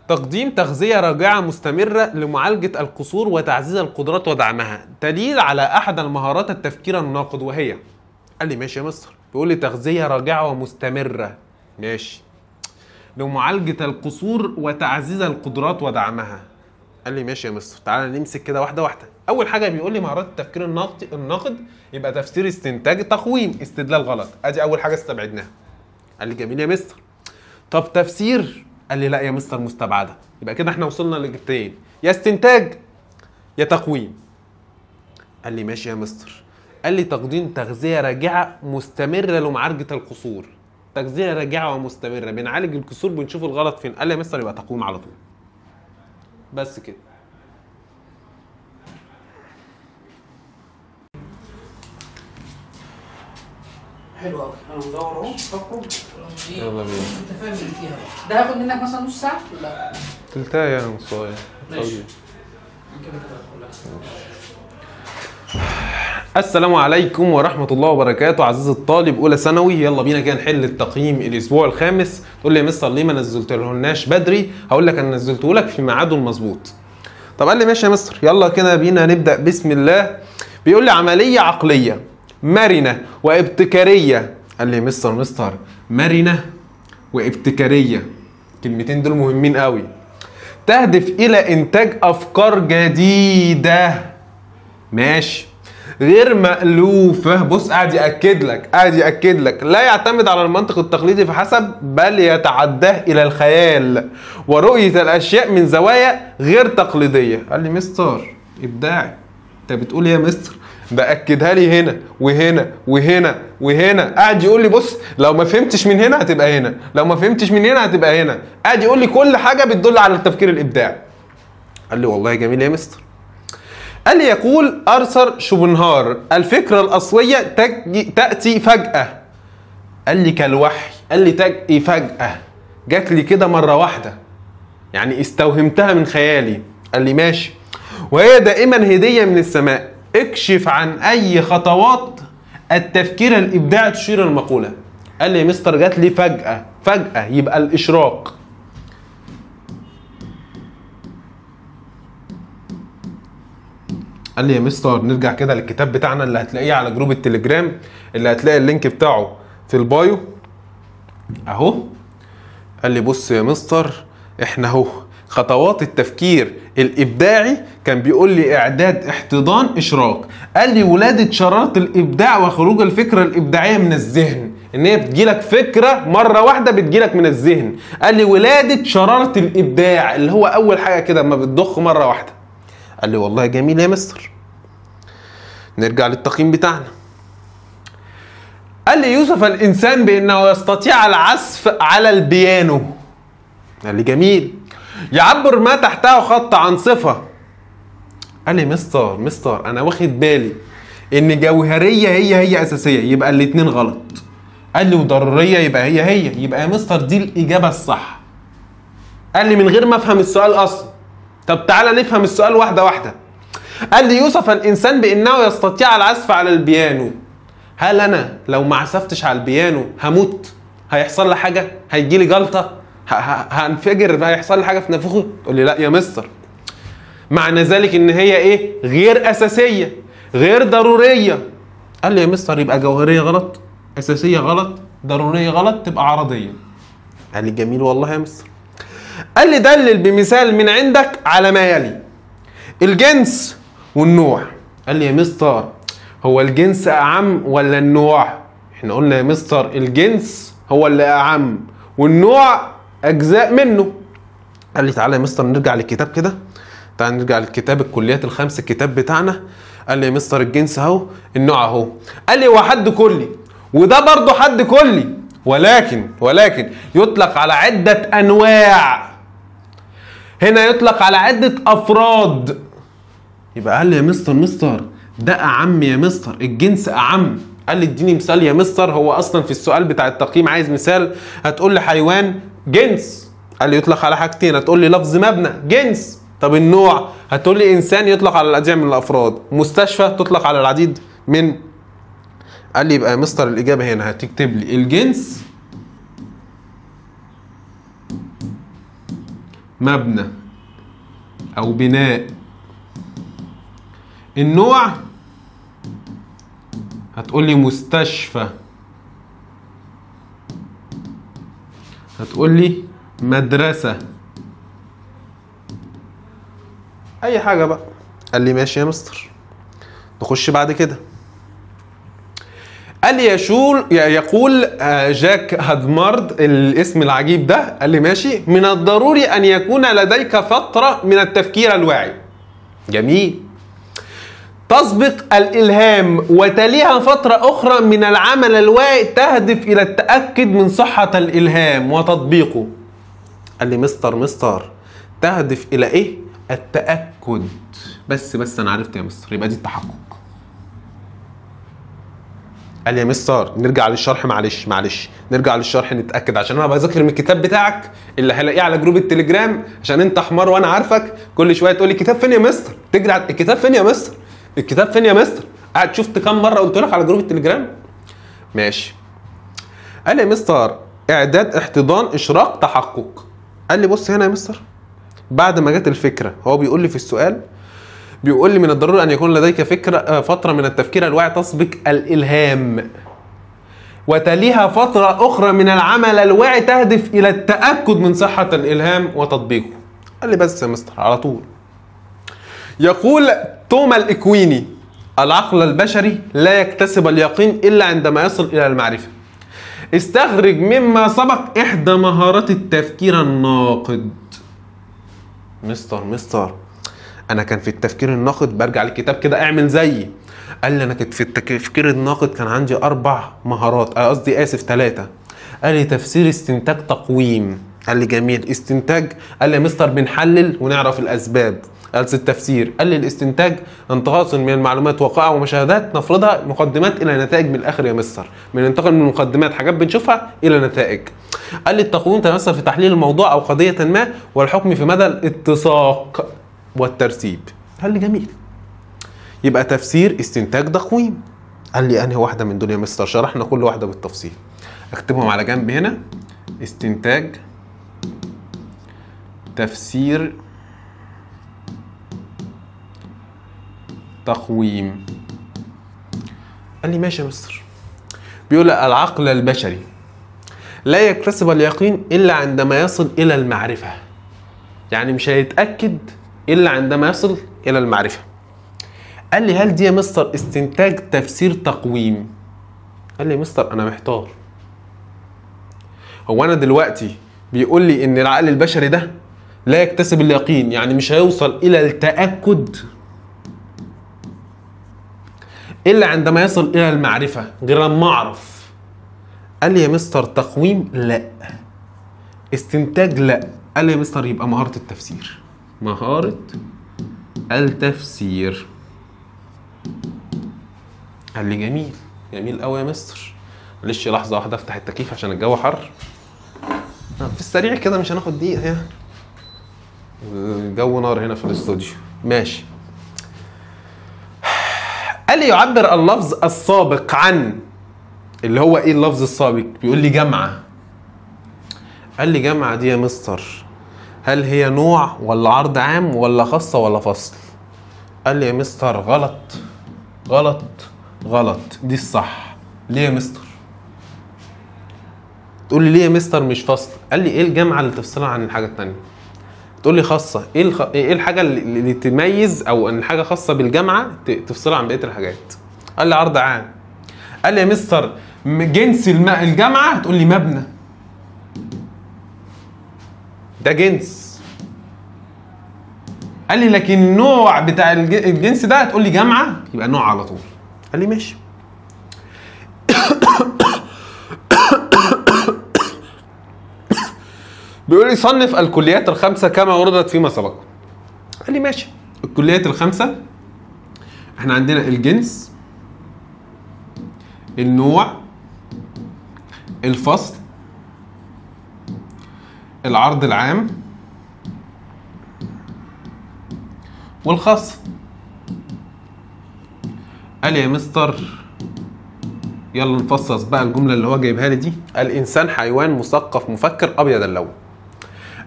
تقديم تغذية راجعة مستمرة لمعالجة القصور وتعزيز القدرات ودعمها، دليل على أحد المهارات التفكير الناقد وهي. قال لي ماشي يا مستر. بيقول لي تغذية راجعة ومستمرة، ماشي، لمعالجة القصور وتعزيز القدرات ودعمها. قال لي ماشي يا مستر، تعالى نمسك كده واحدة واحدة. أول حاجة بيقول لي مهارات التفكير الناقد يبقى تفسير، استنتاج، تقويم، استدلال غلط. أدي أول حاجة استبعدناها. قال لي جميل يا مستر. طب تفسير؟ قال لي لا يا مستر مستبعده. يبقى كده احنا وصلنا لاجابتين، يا استنتاج يا تقويم. قال لي ماشي يا مستر. قال لي تقديم تغذية راجعه مستمرة لمعالجة القصور. تغذية راجعه ومستمرة، بنعالج القصور بنشوف الغلط فين. قال لي يا مستر يبقى تقويم على طول. بس كده. حلو قوي، انا مدور اهو. يلا بينا. انت فاهم اللي فيها بقى. ده هياخد منك مثلا نص ساعة ولا تلتاية يعني؟ نص ساعة. ماشي كده كده. السلام عليكم ورحمة الله وبركاته عزيزي الطالب أولى ثانوي. يلا بينا كده نحل التقييم الأسبوع الخامس. تقول لي يا مستر ليه ما نزلتلهولناش بدري؟ هقول لك أنا نزلته لك في ميعاده المظبوط. طب قال لي ماشي يا مستر، يلا كده بينا نبدأ بسم الله. بيقول لي عملية عقلية مرنة وابتكارية. قال لي مستر مرنة وابتكارية، الكلمتين دول مهمين قوي. تهدف إلى إنتاج أفكار جديدة، ماشي، غير مألوفة. بص قاعد يأكد لك، قاعد يأكد لك، لا يعتمد على المنطق التقليدي فحسب، بل يتعداه إلى الخيال ورؤية الأشياء من زوايا غير تقليدية. قال لي مستر إبداعي، أنت بتقول إيه يا مستر؟ بأكدها لي هنا وهنا وهنا وهنا. قاعد يقول لي بص لو ما فهمتش من هنا هتبقى هنا، لو ما فهمتش من هنا هتبقى هنا. قاعد يقول لي كل حاجة بتدل على التفكير الإبداعي. قال لي والله جميل يا مستر. قال لي يقول أرثر شوبنهار الفكرة الأصلية تأتي فجأة. قال لي كالوحي، قال لي تأتي فجأة، جات لي كده مرة واحدة، يعني استوهمتها من خيالي. قال لي ماشي، وهي دائما هدية من السماء. اكشف عن أي خطوات التفكير الإبداعي تشير المقولة. قال لي يا مستر جات لي فجأة، فجأة يبقى الإشراق. قال لي يا مستر نرجع كده للكتاب بتاعنا اللي هتلاقيه على group التليجرام، اللي هتلاقي ال link بتاعه في ال bio اهو. قال لي بص يا مستر احنا اهو خطوات التفكير الابداعي، كان بيقول لي اعداد، احتضان، اشراق. قال لي ولاده شراره الابداع وخروج الفكرة الابداعية من الذهن، ان هي بتجيلك فكرة مرة واحدة بتجيلك من الذهن. قال لي ولاده شراره الابداع اللي هو اول حاجة كده ما بتضخ مرة واحدة. قال لي والله جميل يا مستر. نرجع للتقييم بتاعنا. قال لي يوصف الانسان بانه يستطيع العزف على البيانو. قال لي جميل. يعبر ما تحته خط عن صفة. قال لي مستر انا واخد بالي ان جوهرية هي اساسية، يبقى الاتنين غلط. قال لي وضرورية يبقى هي، يبقى يا مستر دي الاجابة الصح. قال لي من غير ما افهم السؤال اصلا. طب تعالى نفهم السؤال واحدة واحدة. قال لي يوصف الانسان بانه يستطيع العزف على البيانو. هل انا لو ما عزفتش على البيانو هموت؟ هيحصل لي حاجة؟ هيجي لي جلطة؟ هنفجر؟ هيحصل لي حاجة في نافوخي؟ تقول لي لا يا مستر. معنى ذلك ان هي ايه؟ غير اساسية، غير ضرورية. قال لي يا مستر يبقى جوهرية غلط، اساسية غلط، ضرورية غلط، تبقى عرضية. قال لي جميل والله يا مستر. قال لي دلل بمثال من عندك على ما يلي: الجنس والنوع. قال لي يا مستر هو الجنس اعم ولا النوع؟ احنا قلنا يا مستر الجنس هو اللي اعم والنوع اجزاء منه. قال لي تعالى يا مستر نرجع للكتاب كده، تعالى نرجع للكتاب الكليات الخمس الكتاب بتاعنا. قال لي يا مستر الجنس اهو، النوع اهو. قال لي هو حد كلي وده برضه حد كلي، ولكن يطلق على عدة انواع. هنا يطلق على عدة افراد. يبقى قال لي يا مستر ده اعم يا مستر، الجنس اعم. قال لي اديني مثال يا مستر، هو اصلا في السؤال بتاع التقييم عايز مثال. هتقول لي حيوان جنس، قال لي يطلق على حاجتين. هتقول لي لفظ مبنى جنس. طب النوع؟ هتقول لي انسان يطلق على العديد من الافراد، مستشفى تطلق على العديد من. قال لي يبقى يا مستر الاجابة هنا هتكتب لي الجنس مبنى او بناء. النوع هتقول لي مستشفى، هتقول لي مدرسة، أي حاجة بقى. قال لي ماشي يا مستر. نخش بعد كده. قال لي يقول جاك هادمارد، الاسم العجيب ده، قال لي ماشي، من الضروري أن يكون لديك فترة من التفكير الواعي. جميل. تسبق الإلهام وتليها فترة أخرى من العمل الواعي تهدف إلى التأكد من صحة الإلهام وتطبيقه. قال لي مستر تهدف إلى إيه؟ التأكد. بس أنا عرفت يا مستر، يبقى دي التحقق. قال لي يا مستر نرجع للشرح، معلش نرجع للشرح نتأكد، عشان أنا بذاكر من الكتاب بتاعك اللي هلاقيه على group التليجرام، عشان أنت حمار وأنا عارفك كل شوية تقول لي الكتاب فين يا مستر؟ تجري على الكتاب فين يا مستر؟ الكتاب فين يا مستر؟ قاعد شفت كام مرة قلت لك على group التليجرام؟ ماشي. قال لي يا مستر اعداد، احتضان، اشراق، تحقق. قال لي بص هنا يا مستر، بعد ما جت الفكرة، هو بيقول لي في السؤال، بيقول لي من الضروري ان يكون لديك فكرة، فترة من التفكير الواعي تسبق الالهام وتليها فترة اخرى من العمل الواعي تهدف الى التاكد من صحة الالهام وتطبيقه. قال لي بس يا مستر على طول. يقول توما الإكويني: العقل البشري لا يكتسب اليقين إلا عندما يصل إلى المعرفة. استخرج مما سبق إحدى مهارات التفكير الناقد. مستر أنا كان في التفكير الناقد برجع للكتاب كده أعمل زيي. قال لي أنا كنت في التفكير الناقد كان عندي 4 مهارات، قصدي آسف 3. قال لي تفسير، استنتاج، تقويم. قال لي جميل. استنتاج، قال لي يا مستر بنحلل ونعرف الأسباب. قال التفسير، قال لي الاستنتاج انتقاص من المعلومات وقائع ومشاهدات نفرضها مقدمات الى نتائج. من الاخر يا مستر بننتقل من مقدمات حاجات بنشوفها الى نتائج. قال لي التقويم تمثل في تحليل الموضوع او قضية ما والحكم في مدى الاتساق والترتيب. قال لي جميل. يبقى تفسير، استنتاج، تقويم. قال لي انهي واحدة من دول يا مستر؟ شرحنا كل واحدة بالتفصيل. اكتبهم على جنب هنا: استنتاج، تفسير، تقويم. قال لي ماشي يا مستر. بيقول العقل البشري لا يكتسب اليقين إلا عندما يصل إلى المعرفة. يعني مش هيتأكد إلا عندما يصل إلى المعرفة. قال لي هل دي يا مستر استنتاج، تفسير، تقويم؟ قال لي يا مستر أنا محتار. هو أنا دلوقتي بيقول لي إن العقل البشري ده لا يكتسب اليقين، يعني مش هيوصل إلى التأكد إلا عندما يصل إلى المعرفة، غير لما أعرف. قال لي يا مستر تقويم لا، استنتاج لا. قال لي يا مستر يبقى مهارة التفسير. مهارة التفسير. قال لي جميل، جميل قوي يا مستر. معلش لحظة واحدة افتح التكييف عشان الجو حر. في السريع كده مش هناخد دقيقة يعني. الجو نار هنا في الاستوديو. ماشي. قال لي يعبر اللفظ السابق عن، اللي هو ايه اللفظ السابق؟ بيقول لي جامعة. قال لي جامعة دي يا مستر هل هي نوع ولا عرض عام ولا خاصة ولا فصل؟ قال لي يا مستر غلط غلط غلط، دي الصح. ليه يا مستر؟ تقول لي ليه يا مستر مش فصل؟ قال لي ايه الجامعة اللي تفصلها عن الحاجة التانية؟ تقول لي خاصة. ايه ايه الحاجة اللي تميز او ان حاجة خاصة بالجامعة تفصلها عن بقية الحاجات؟ قال لي عرض عام. قال لي يا مستر جنس الجامعة، تقول لي مبنى، ده جنس. قال لي لكن النوع بتاع الجنس ده تقول لي جامعة، يبقى نوع على طول. قال لي ماشي. بيقول لي صنف الكليات الخمسة كما وردت فيما سبق. قال لي ماشي. الكليات الخمسة احنا عندنا الجنس، النوع، الفصل، العرض العام، والخاص. قال لي يا مستر يلا نفصص بقى الجملة اللي هو جايبها لي دي. الإنسان حيوان مثقف مفكر أبيض اللون.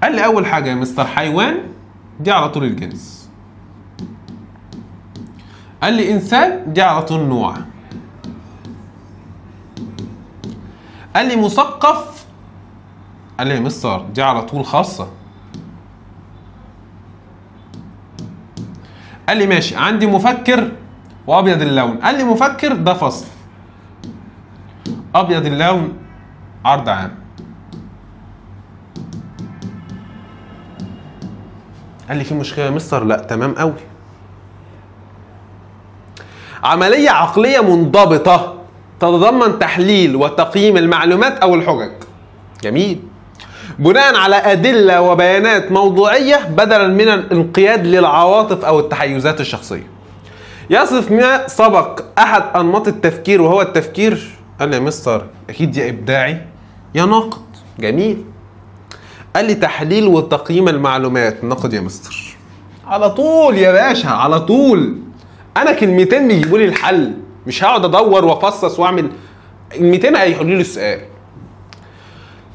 قال لي اول حاجة يا مستر حيوان دي على طول الجنس. قال لي انسان دي على طول نوع. قال لي مثقف، قال لي يا مستر دي على طول خاصة. قال لي ماشي عندي مفكر وابيض اللون. قال لي مفكر ده فصل، ابيض اللون عرض عام. قال لي في مشكلة يا مستر؟ لا تمام قوي. عملية عقلية منضبطة تتضمن تحليل وتقييم المعلومات او الحجج. جميل. بناء على ادلة وبيانات موضوعية بدلا من الانقياد للعواطف او التحيزات الشخصية. يصف ما سبق احد انماط التفكير وهو التفكير. قال لي يا مستر اكيد يا ابداعي يا ناقد. جميل. قال لي تحليل وتقييم المعلومات، ناقد يا مستر. على طول يا باشا، على طول. انا كلمتين بيجيبوا لي الحل، مش هقعد ادور وافصص واعمل، كلمتين هيحلوا لي السؤال.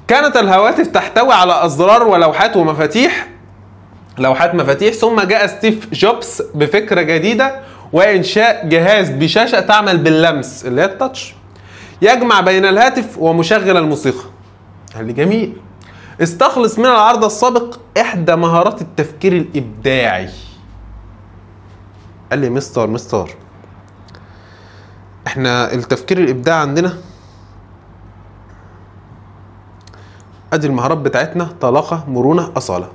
كانت الهواتف تحتوي على ازرار ولوحات ومفاتيح، لوحات مفاتيح، ثم جاء ستيف جوبز بفكره جديدة وانشاء جهاز بشاشة تعمل باللمس اللي هي ال touch، يجمع بين الهاتف ومشغل الموسيقى. قال لي جميل. استخلص من العرض السابق احدى مهارات التفكير الابداعي. قال لي مستر احنا التفكير الابداعي عندنا ادي المهارات بتاعتنا: طلاقه، مرونة، اصاله.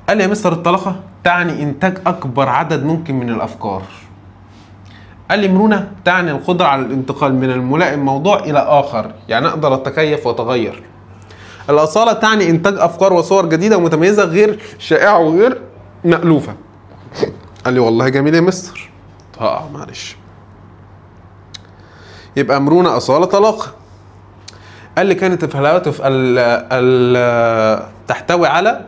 قال لي يا مستر الطلاقه تعني انتاج اكبر عدد ممكن من الافكار. قال لي مرونة تعني القدرة على الانتقال من الملائم موضوع الى اخر، يعني اقدر اتكيف واتغير. الاصالة تعني انتاج افكار وصور جديدة ومتميزه غير شائعة وغير مألوفة. قال لي والله جميل يا مستر. معلش. يبقى مرونة، اصاله، طلاقه. قال لي كانت الهواتف تحتوي على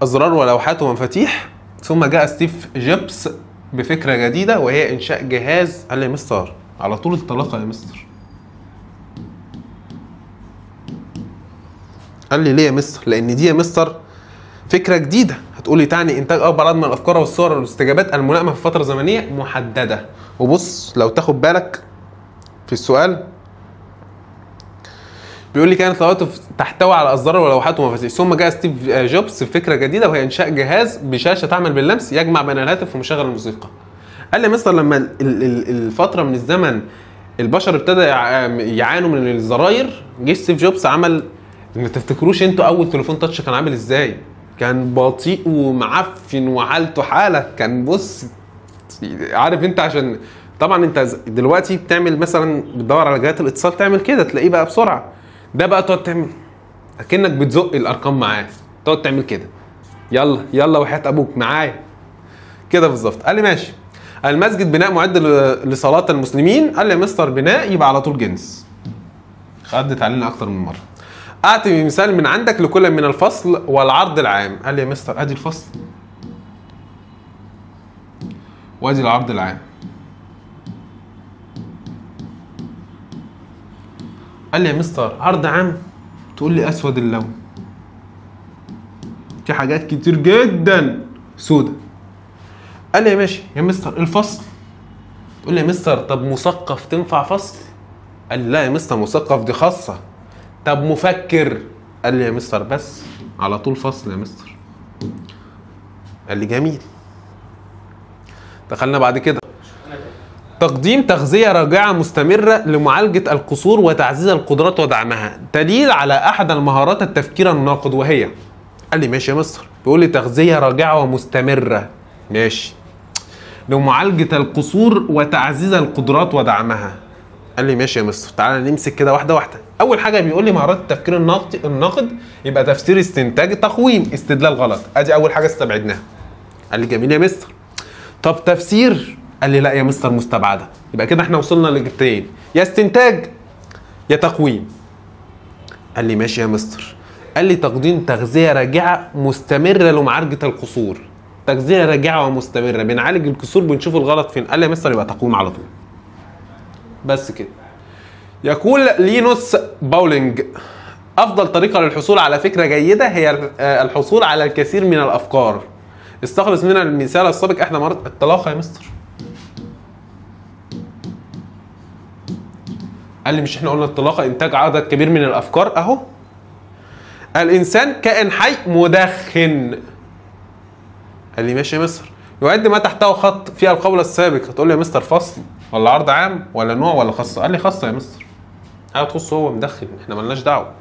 ازرار ولوحات ومفاتيح، ثم جاء ستيف جوبز بفكره جديدة وهي انشاء جهاز. قال لي يا مستر على طول الطلاقه يا مستر. قال لي ليه يا مستر؟ لان دي يا مستر فكرة جديدة، هتقولي تعني انتاج اكبر عدد من الافكار والصور والاستجابات الملائمة في فترة زمنية محددة. وبص لو تاخد بالك في السؤال بيقول لي كانت الهواتف تحتوي على ازرار ولوحات ومفاتيح، ثم جاء ستيف جوبز بفكره جديدة وهي انشاء جهاز بشاشة تعمل باللمس يجمع بين الهاتف ومشغل الموسيقى. قال لي مستر لما الفترة من الزمن البشر ابتدى يعانوا من الزراير، جه ستيف جوبز عمل، ما تفتكروش انتوا اول تليفون touch كان عامل ازاي؟ كان بطيء ومعفن وحالته حاله، كان بص عارف انت، عشان طبعا انت دلوقتي بتعمل مثلا بتدور على جهات الاتصال تعمل كده تلاقيه بقى بسرعة، ده بقى تقعد تعمل اكنك بتزق الارقام معاه، تقعد تعمل كده يلا يلا وحياة ابوك معايا كده بالظبط. قال لي ماشي. المسجد بناء معد لصلاة المسلمين. قال لي يا مستر بناء يبقى على طول جنس، عدت علينا اكتر من مرة. اعطي مثال من عندك لكل من الفصل والعرض العام. قال لي يا مستر ادي الفصل وادي العرض العام. قال لي يا مستر عرض عام تقول لي اسود اللون، في حاجات كتير جدا سودة. قال لي ماشي يا مستر الفصل، تقول لي يا مستر طب مثقف تنفع فصل؟ قال لي لا يا مستر مثقف دي خاصة. طب مفكر؟ قال لي يا مستر بس على طول فصل يا مستر. قال لي جميل. دخلنا بعد كده تقديم تغذية راجعة مستمرة لمعالجة القصور وتعزيز القدرات ودعمها، دليل على أحد المهارات التفكير الناقد وهي. قال لي ماشي يا مستر، بيقول لي تغذية راجعة ومستمرة، ماشي، لمعالجة القصور وتعزيز القدرات ودعمها. قال لي ماشي يا مستر، تعالى نمسك كده واحدة واحدة. أول حاجة بيقول لي مهارات التفكير الناقد يبقى تفسير، استنتاج، تقويم، استدلال غلط، أدي أول حاجة استبعدناها. قال لي جميل يا مستر. طب تفسير؟ قال لي لا يا مستر مستبعده. يبقى كده احنا وصلنا لاجابتين، يا استنتاج يا تقويم. قال لي ماشي يا مستر. قال لي تقديم تغذية راجعه مستمرة لمعالجة القصور، تغذية راجعه ومستمرة، بنعالج القصور بنشوف الغلط فين. قال لي يا مستر يبقى تقويم على طول. بس كده. يقول لينوس باولينج افضل طريقه للحصول على فكرة جيدة هي الحصول على الكثير من الافكار. استخلص من المثال السابق احدى مرات الطلاقه يا مستر. قال لي مش احنا قلنا الطلاقه انتاج عدد كبير من الافكار اهو. الانسان كائن حي مدخن. قال لي ماشي يا مستر. يعد ما تحته خط في القول السابق. هتقول لي يا مستر فصل ولا عرض عام ولا نوع ولا خاصة؟ قال لي خاصة يا مستر، حاجة تخصه هو مدخن، احنا مالناش دعوه.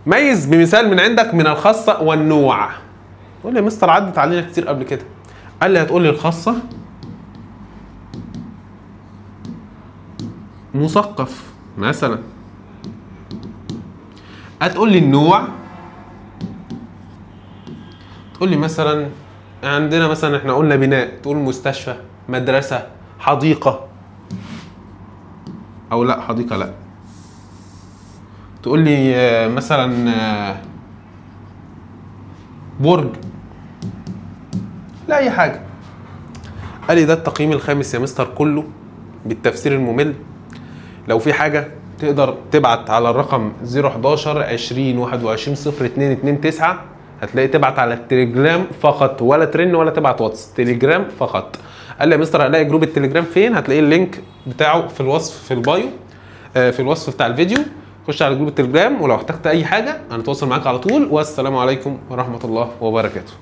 ميز بمثال من عندك من الخاصة والنوع. تقول لي يا مستر عدت علينا كتير قبل كده. قال لي هتقول لي الخاصة مثقف مثلا، هتقول لي النوع، تقول لي مثلا عندنا مثلا احنا قلنا بناء، تقول مستشفى، مدرسة، حديقة، او لا حديقة لا، تقول لي مثلا برج، لا اي حاجة. قال لي ده التقييم الخامس يا مستر كله بالتفسير الممل. لو في حاجة تقدر تبعت على الرقم 011 20 21 02 29، هتلاقي تبعت على التليجرام فقط، ولا ترن ولا تبعت واتس، تليجرام فقط. قال لي يا مستر هلاقي group التليجرام فين؟ هتلاقي ال link بتاعه في الوصف في ال bio، في الوصف بتاع الفيديو. خش على group التليجرام، ولو احتجت اي حاجة هنتواصل معاك على طول. والسلام عليكم ورحمة الله وبركاته.